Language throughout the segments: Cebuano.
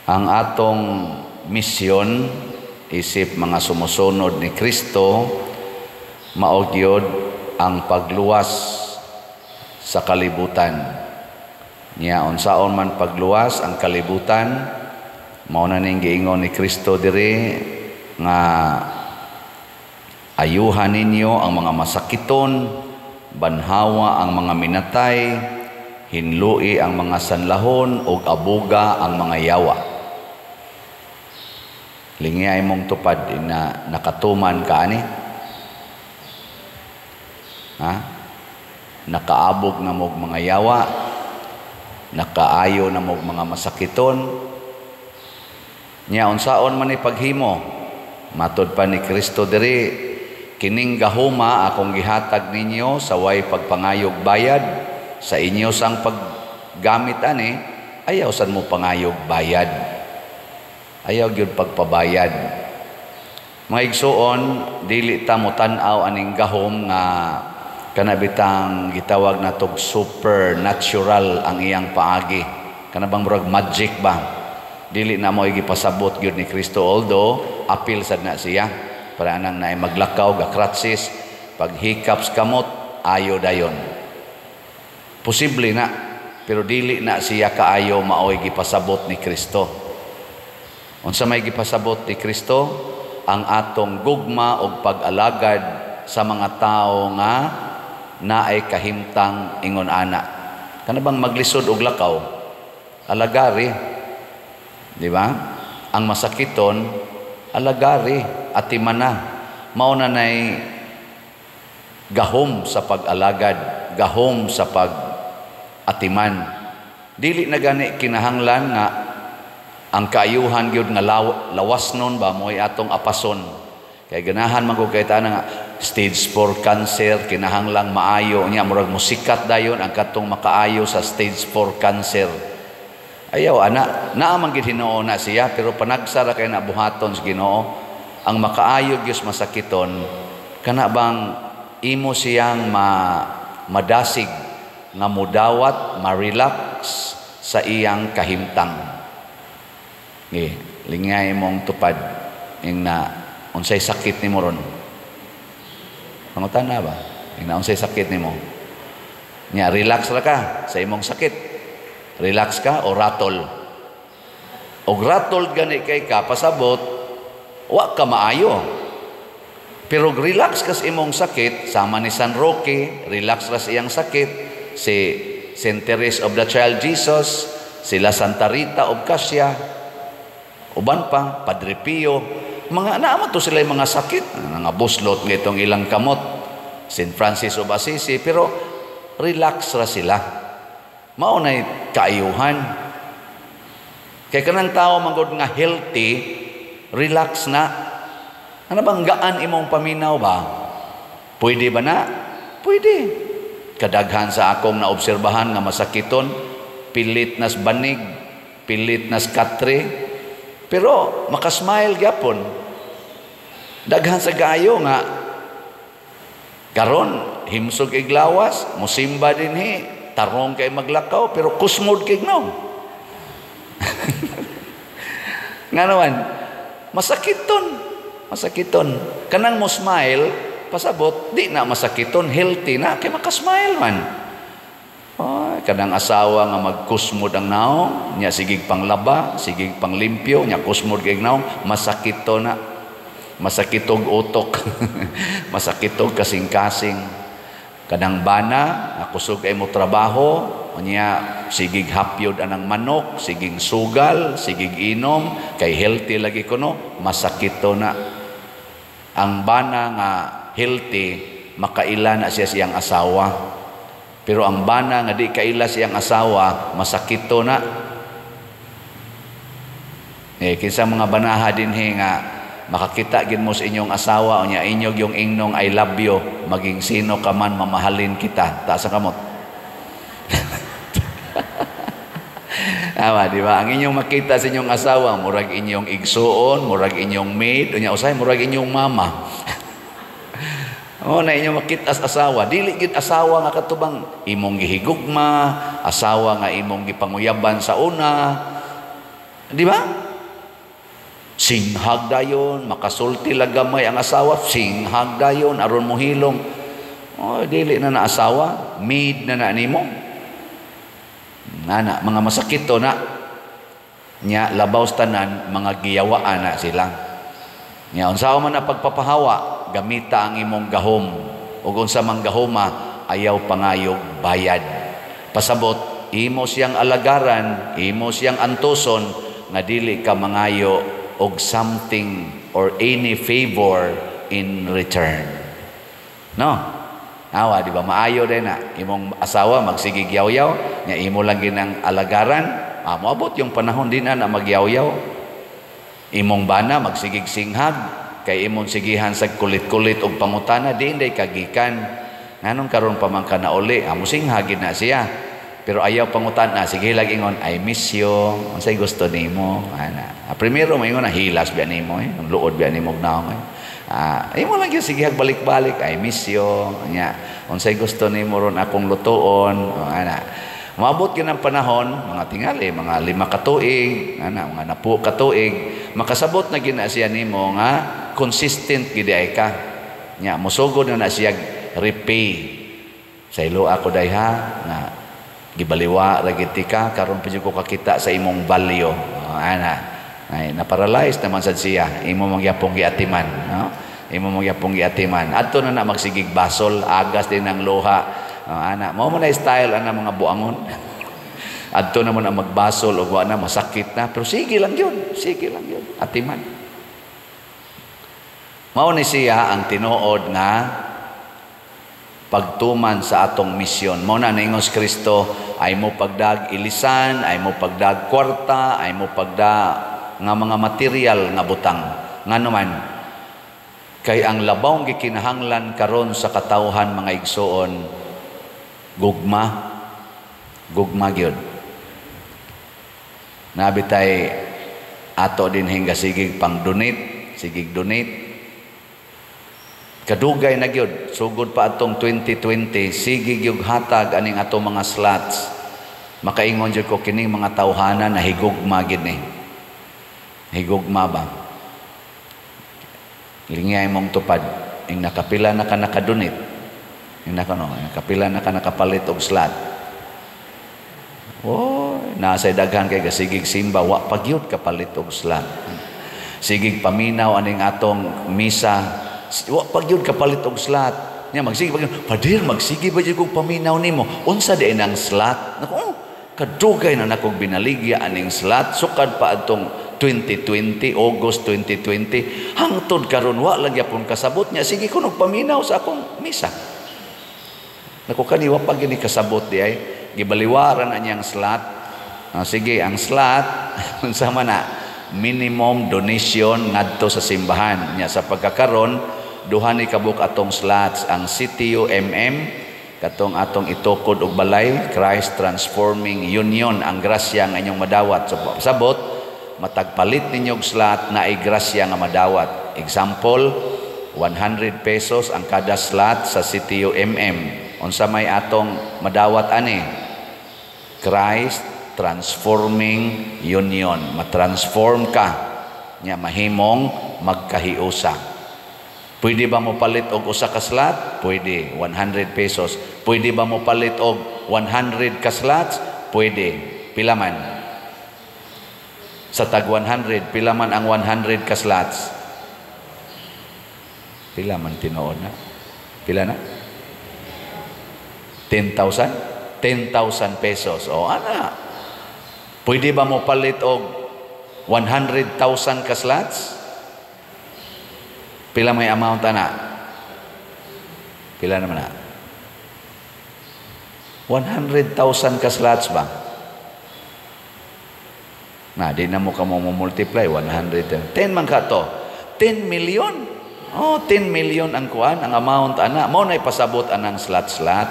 Ang atong misyon isip mga sumusunod ni Kristo mao gyud ang pagluwas sa kalibutan. Nya unsaon man pagluwas ang kalibutan? Mao na ning giingon ni Kristo diri nga ayuhan ninyo ang mga masakiton, banhawa ang mga minatay, hinlui ang mga sanlahon ug abuga ang mga yawa. Lingiyay mong tupad na nakatuman ka ani. Ha? Nakaabog na mog mga yawa, nakaayo na mog mga masakiton. Nya unsaon man ni paghimo? Matod pa ni Kristo diri, kining gahuma akong gihatag ninyo sa way pagpangayog bayad. Sa inyo sang paggamit ani, ayaw sad mo pangayog bayad. Ayaw gyud pagpabayad. Mga igsuon, dili ta mo tan-aw aning gahom nga kana bitang gitawag natog supernatural ang iyang paagi. Kana bang murag magic ba? Dili na mo gipasabot gyud ni Kristo, although apil sad na siya. Para anang naay maglakaw ga crutches, paghikaps kamot ayo dayon. Posible na, pero dili na siya kaayo maoy gipasabot ni Kristo. Unsa may gipasabot ni Kristo? Ang atong gugma og pag-alagad sa mga tawo nga naay kahimtang ingon ana. Kana bang maglisod og lakaw? Alagari. Di ba? Ang masakiton, alagari, atimana. Mao na nay gahom sa pag-alagad, gahom sa pag-atiman. Dili na gani kinahanglan nga ang kaayuhan gyud nga lawas nun ba mo'y atong apason. Kay ganahan man ko kay tanan nga stage 4 cancer kinahanglang maayo niya, murag musikat dayon ang katong makaayo sa stage 4 cancer. Ayaw ana, naa man gid hinuon na siya, pero panagsa ra kay na buhaton sa Ginoo. Ang makaayo gyud masakiton kana bang imo siyang madasig nga mudawat, ma-relax sa iyang kahimtang. Ngi, lingay mong tupad ing na unsay sakit nimo ron. Pangutana ba? Ing na unsay sakit nimo? Nya relax ra ka sa imong sakit. Relax ka o ratol? Og ratol gani kay ka, pasabot wa ka maayo. Pero relax ka sa imong sakit, sama ni San Roque, relax ra sa iyang sakit, si Saint Therese of the Child Jesus, sila Santa Rita of Cascia, uban pa, Padre Pio, mga naama to sila yung mga sakit, mga buslot ngitong ilang kamot, Saint Francis of Assisi, pero relax ra sila. Mao na'y kaayuhan. Kay kanang tao manggod nga healthy, relax na. Ano bang gaan imong paminaw ba? Pwede ba na? Pwede. Kadaghan sa akong naobserbahan nga masakiton, pilit nas banig, pilit nas katre, pero makasmile gyapon. Daghan sa gaayo nga karon himsog iglawas, musimba dinhi, tarong kay maglakaw, pero kusmod kay gnaw. Nga naman, masakiton, masakiton. Kanang mo smile, pasabot, di na masakiton, healthy na, kay makasmile man. Ay, kanang asawa nga magkusmod ang naong, nya sigig panglaba, sigig panglimpyo, nya kusmod kay naong, masakit to na. Masakitog utok, masakitog kasing-kasing. Kanang bana, nakusog kay mo trabaho, nya sigig hapyod anang manok, sigig sugal, sigig inom, kay healthy lagi kuno, masakit to na. Ang bana nga healthy, makaila na siya siyang asawa. Pero ang bana nga di kaila siyang asawa, masakit to na. Kinsa mga banaha dinhi nga makakita gid mo sa inyong asawa unya inyog yung ingnong "I love you, maging sino ka man, mamahalin kita"? Taas ang kamot. Tama, di ba? Ang inyong makita sa inyong asawa, murag inyong igsuon, murag inyong maid, unya usay murag inyong mama. O na inyong makita sa asawa, dili gid asawa nga katubang imong gihigugma, asawa nga imong gipanguyaban sa una. Di ba? Singhag dayon, makasulti lang gamay ang asawa, singhag dayon aron mohilom. Oh, dili na na asawa, maid na na nimo. Nana, mga masakit to na. Nya labaw sa tanan, mga giyawaan na sila. Nya unsa man na pagpapahawa, gamita ang imong gahom. Ug unsa man gahoma, ayaw pangayog bayad. Pasabot, imo siyang alagaran, imo siyang antuson nga dili ka mangayo og something or any favor in return. No? Awa, di ba? Maayo din na. Imong asawa magsigig yaw-yaw, nya imo lang ginang alagaran, moabot yung panahon din na magyaw-yaw. Imong bana magsigig singhag, kay imong sigihan sa kulit-kulit og pangutana, di inday kagikan. Nganong karon pa man ka nauli, amo singhagin na siya. Pero ayaw pangutana, sige lang ingon, "I miss you, unsay gusto nimo?" Ana. Primero maingon na hilas biya nimo eh, ang luod biya nimo naong eh. Imo lang gyud sige balik-balik, "I miss you." Nya, "Unsay gusto nimo ron akong lutuon?" Oh, ana. Maabot gyud ang panahon, mga tingali, mga 5 ka tuig, ana, mga 10 ka tuig, makasabot na gyud na siya nimo nga consistent gid ay ka. Nya, mosugod na na siya repay. Sa ilo ako day ha, nga gibaliwa ra gid ka, karon pa jud ko kakita sa imong value. Oh, ana. Ay, naparalyze naman sad siya. Imo magyapong giatiman, no? Imo magyapong giatiman. Adto na na magsigig basol, agas din ang luha. Oh, ana, mao man na style ana mga buangon. Adto na man ang magbasol og wa na masakit na, pero sige lang yun, sige lang yun. Atiman. Mao ni siya ang tinuod nga pagtuman sa atong misyon. Mao na ningon si Kristo, ay mo pagdag ilisan, ay mo pagdag kwarta, ay mo pagda nga mga material nga butang. Ngano man, kay ang labawng gikinahanglan karon sa katawhan, mga igsuon, gugma, gugma gyud. Nabitay ato din hingga sigig pang donate, sigig donate. Kadugay na gyud, sugod pa atong 2020, sige gyud hatag aning ato mga slots. Makaingon jud ko kining mga tawhana na higugma gid ni. Higugma ba? Lingay mong tupad, ing nakapila na ka nakadonate. Ing naka no, nakapila na ka nakapalit og slot. Oh, nasa daghan kay gasigig simba, wa pa gyud kapalit og slot. Sigig paminaw aning atong misa, wa pa gyud kapalit og slot. Nya magsige pa gyud, "Pader, magsige ba gyud kog paminaw nimo? Unsa di nang slot?" Nako, oh, kadugay na nakog binaligya aning slot, sukad pa atong 2020, August 2020, hangtod karon wa lang gyapon kasabot niya. Sige ko paminaw sa akong misa. Nako, kani wa pa gini kasabot di ay gibaliwaran na niyang slot. Sige, ang slot unsa man na minimum donation ngadto sa simbahan niya. Sa pagkakaron, duha ni kabuk atong slots, ang CTUMM, katong atong itukod og balay, Christ Transforming Union, ang grasya nga inyong madawat. So, sabot matagpalit ninyo og slot na ay grasya nga madawat. Example, 100 pesos ang kada slot sa CTUMM. Unsa may atong madawat ani? Christ Transforming Union. Matransform ka nya mahimong magkahiusa. Pwede ba mo palit og usa ka slot? Pwede, 100 pesos. Pwede ba mo palit og 100 ka slots? Pwede. Pila man? Sa tag 100, pila man ang 100 ka slots? Pila man tinuod na? Pila na? 10,000? 10,000 pesos. O, ana. Pwede ba mo palit og 100,000 ka slots? Pila may amount ana? Pila naman na? 100,000 ka slots ba? Na, di na mo ka mo multiply 100. 10 man ka to. 10 million. Oh, 10 million ang kuan, ang amount ana. Mao na ipasabot anang slot-slot.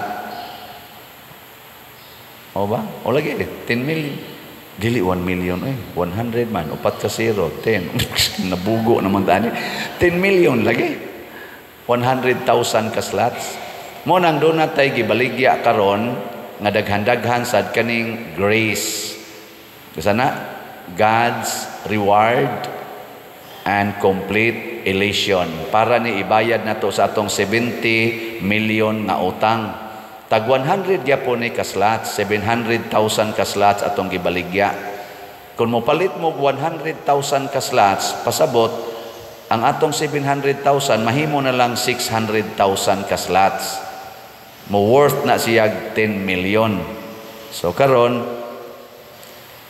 O ba? O lagi, 10 million. Dili 1 million eh. 100 man, upat ka zero, 10. Nabugo naman tani. 10 million lagi. 100,000 ka slots. Mo nang doon na tay gibaligya karon nga daghan-daghan sad kaning grace. Kasi na God's reward and complete elation. Para ni ibayad nato sa atong 70 million nga utang. Tag 100 gyapon ni ka slots, 700,000 ka slots atong gibaligya. Kung mopalit mo 100,000 ka slots, pasabot ang atong 700,000 mahimo na lang 600,000 ka slots. Mo worth na siya 10 million. So karon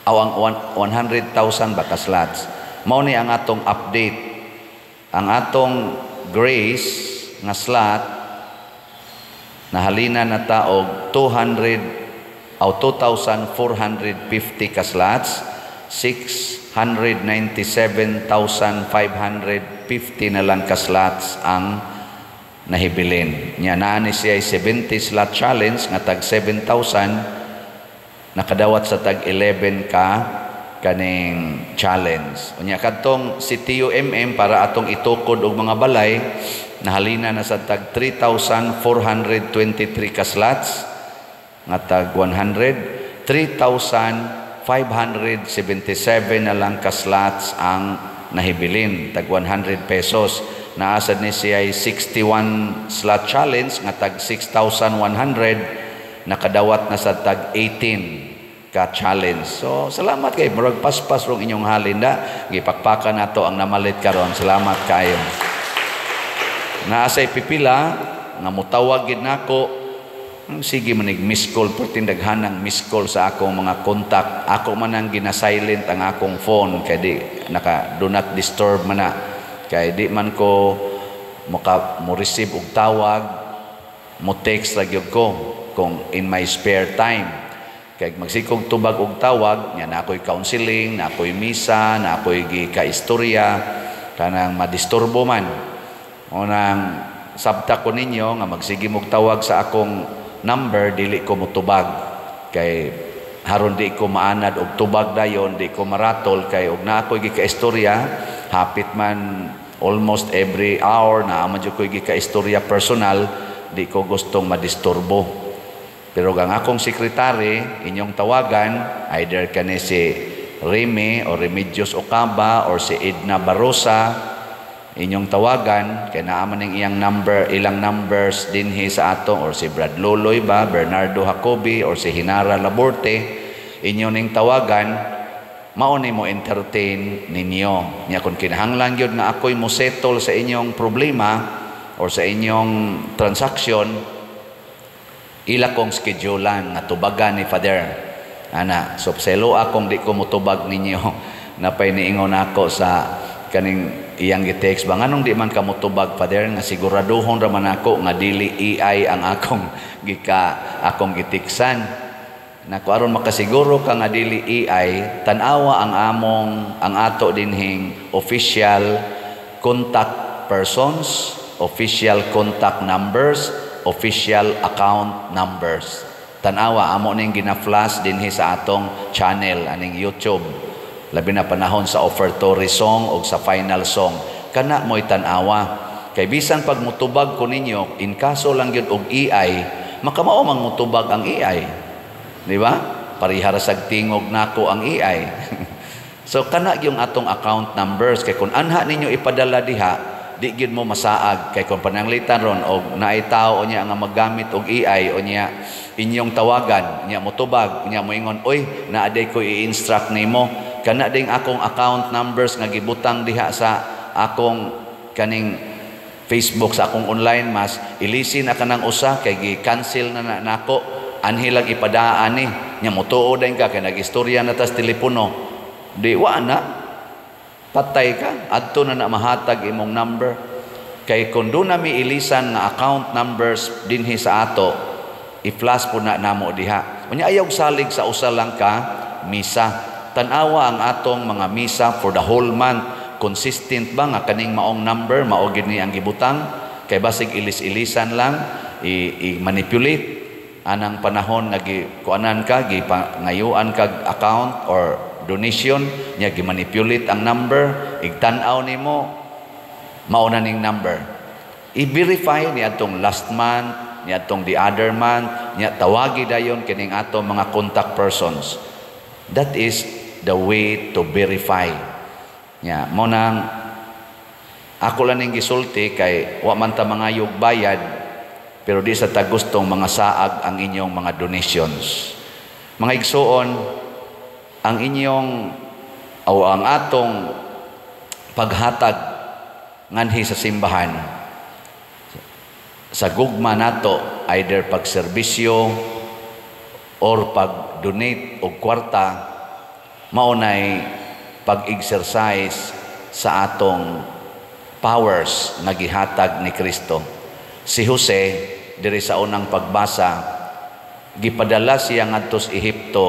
aw ang 100,000 ba ka slots. Mao ni ang atong update. Ang atong Grace nga slot, nahalina na ta og 200 aw 2,450 ka slots, 697,550 na lang ka slots ang nahibilin. Nya naa ni siya 70 slot challenge nga tag 7,000, nakadawat sa tag 11 ka kaning challenge. Unya kadtong si TUMM para atong itukod og mga balay, nahalina na sa tag 3,423 ka slots nga tag 100, 3,577 na lang ka slots ang nahibilin, tag 100 pesos. Naa sad ni siya 61 slot challenge nga tag 6,100, nakadawat na sa tag 18 ka challenge. So salamat kay murag paspas rong inyong halin da. Gipakpakan nato ang namalit karon. Salamat kaayo. Naa say pipila nga mutawag gid nako. Sige manig miss call, perting daghanang miss call sa akong mga contact. Ako man ang gina-silent ang akong phone kay di naka do not disturb man na. Kay di man ko maka mo receive og tawag, mo text ra gyud ko kung in my spare time. Kay magsikog tubag og tawag, nya na ako'y counseling, na ako'y misa, na ako'y gika-istorya, kanang madisturbo man. Unang sabta ko ninyo nga magsige mog tawag sa akong number, dili ko motubag. Kay haron di ko maanad og tubag dayon, di ko maratol kay og na ako'y gika-istorya, hapit man almost every hour na man jud ko'y gika-istorya personal, di ko gustong madisturbo. Pero ang akong sekretary, inyong tawagan, either kani si Remy o Remedios Ocaba or si Edna Barosa, inyong tawagan, kay naa man ning iyang number, ilang numbers dinhi sa atong, or si Brad Loloy ba, Bernardo Jacobi, or si Hinara Laborte, inyo ning tawagan, mao ni mo entertain ninyo. Nya kung kinahanglan gyud nga ako'y mo settle sa inyong problema or sa inyong transaction, ila kong schedulean nga tubagan ni Father. Ana, so selo akong di ko motubag ninyo. Napay niingon ako sa kaning iyang gi-text ba, nganong di man ka motubag, Father, nga siguraduhon ra man ako nga dili AI ang akong gika akong gitiksan. Nako, aron makasiguro ka nga dili AI, tan-awa ang among ang ato dinhing official contact persons, official contact numbers, official account numbers. Tanawa amo ning gina-flash dinhi sa atong channel aning YouTube. Labi na panahon sa offertory song o sa final song. Kana mo'y tan-awa. Kay bisan pag mutubag ko ninyo, in kaso lang gyud og AI, makamao mang mutubag ang AI. Di ba? Parihara sag tingog nako ang AI. So kana yung atong account numbers kay kung anha ninyo ipadala diha, di gyud mo masaag kay kung pananglitan ron og naay tao niya nga maggamit og AI o niya inyong tawagan niya, motubag niya, moingon, "Oy, naa day ko i-instruct nimo." Kana ding akong account numbers nga gibutang diha sa akong kaning Facebook, sa akong online mass, ilisin na kanang usa kay gi-cancel na, na nako. Anhi lang ipadaan ni nya, motuo din ka kay nag-istorya na tas telepono, di wa na, patay ka. Adto na na mahatag imong number kay kung doon na mi ilisan nga account numbers dinhi sa ato, i-flash po na namo diha. Unya ayaw salig sa usa lang ka misa. Tan-awa ang atong mga misa for the whole month. Consistent ba nga kaning maong number mao gid ni ang gibutang? Kay basig ilis-ilisan lang, i-manipulate anang panahon nga gi kuanan ka, gi ngayuan kag account or donation nya, gi-manipulate ang number, igtan-aw nimo mao na ning number. I-verify ni atong last month, ni atong the other month, nya tawagi dayon kining ato mga contact persons. That is the way to verify. Nya, mao nang ako lang ning gisulti kay wa man ta mangayog bayad, pero di sa ta gustong mga saag ang inyong mga donations. Mga igsuon, ang inyong o ang atong paghatag nganhi sa simbahan sa gugma nato, either pagserbisyo or pag-donate og kwarta, mao nay pag-exercise sa atong powers nga gihatag ni Kristo. Si Jose diri sa unang pagbasa, gipadala siya ngadto sa Ehipto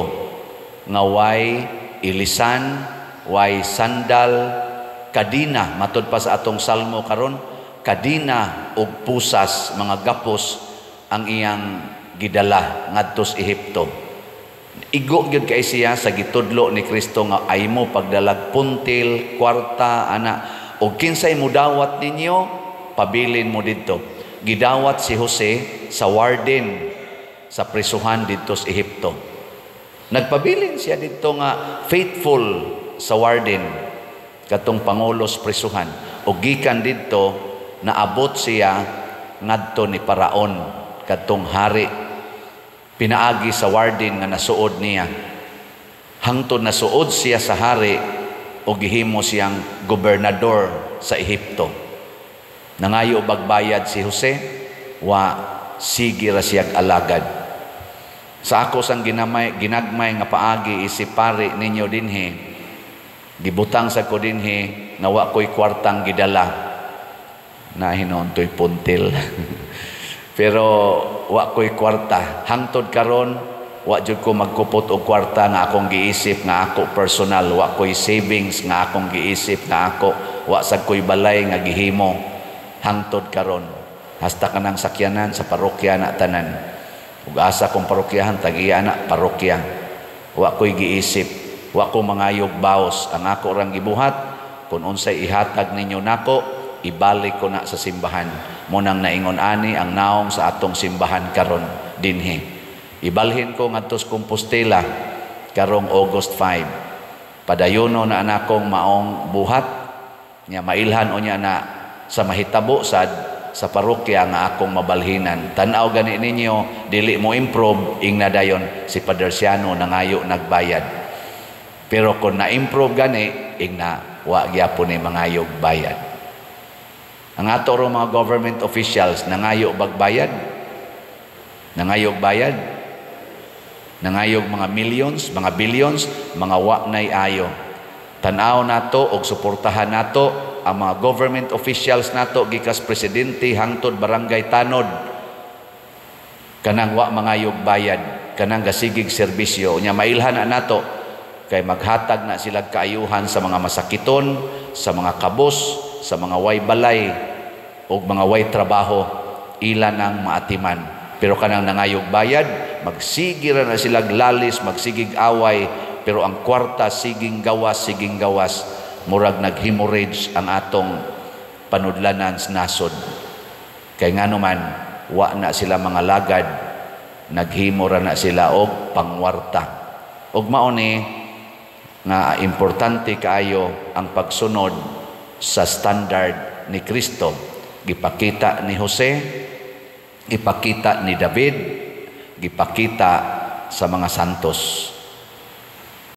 nga way ilisan, way sandal, kadina, matud pa sa atong salmo karon, kadina ug pusas, mga gapos ang iyang gidala ngadto sa Ehipto. Igo gyud kay siya sa gitudlo ni Kristo nga ay mo pagdalag puntil, kwarta, ana, ug kinsay mudawat ninyo, pabilin mo didto. Gidawat si Jose sa warden sa prisuhan didto sa Ehipto. Nagpabilin siya didto nga faithful sa warden, katong pangulo sa prisuhan. Ug gikan didto, naabot siya ngadto ni Paraon, kadtong hari, pinaagi sa warden nga nasuod niya. Hangtod nasuod siya sa hari o gihimo siyang gobernador sa Ehipto. Nangayo bagbayad si Jose? Wa, sige ra siyag alagad. Sa ako sang ginamay, ginagmay nga paagi isip pari ninyo dinhi, gibutang sa ko dinhi nga wa ko'y kwartang gidala. Na hinuon to'y puntil. Pero wa ko'y kwarta. Hangtod karon wa jud ko magkupot og kwarta nga akong giisip nga ako personal, wa ko'y savings nga akong giisip nga ako, wa sad ko'y balay nga gihimo hangtod karon. Hasta kanang sakyanan sa parokya na tanan. Ug asa kong parokyahan, tag-iya na parokya. Wa ko'y giisip, wa ko mangayog baos. Ang ako rang gibuhat, kung unsay ihatag ninyo nako, ibalik ko na sa simbahan. Munang naingon ani ang naong sa atong simbahan karon dinhi. Ibalhin ko ngadto sa Compostela karong August 5. Padayono na anakong maong buhat nya, mailhan unya na sa mahitabo sad sa parokya nga akong mabalhinan. Tan-aw gani ninyo, dili mo improve, ingna dayon si Padre Siano nangayo nagbayad. Pero kung na-improve gani, ingna wa gyapon ni mangayog bayad. Ang ato ro mga government officials, nangayo bagbayad? Nangayog bayad? Nangayog mga millions, mga billions, mga wa nay ayo. Tan-aw nato og suportahan nato ang mga government officials nato gikas presidente hangtod barangay tanod, kanang wa mangayog bayad, kanang gasigig serbisyo. Unya mailhan na nato kay maghatag na sila kaayuhan sa mga masakiton, sa mga kabos, sa mga way balay o mga way trabaho, ila nang maatiman. Pero kanang nangayog bayad, magsige ra na sila lalis, magsigig away, pero ang kwarta siging gawas, siging gawas, murag nag-hemorrhage ang atong panudlanan sa nasod. Kay ngano man, wa na sila mga lagad, naghimo ra na sila og pangwarta. Og mao ni nga importante kaayo ang pagsunod sa standard ni Kristo. Gipakita ni Jose, ipakita ni David, gipakita sa mga santos.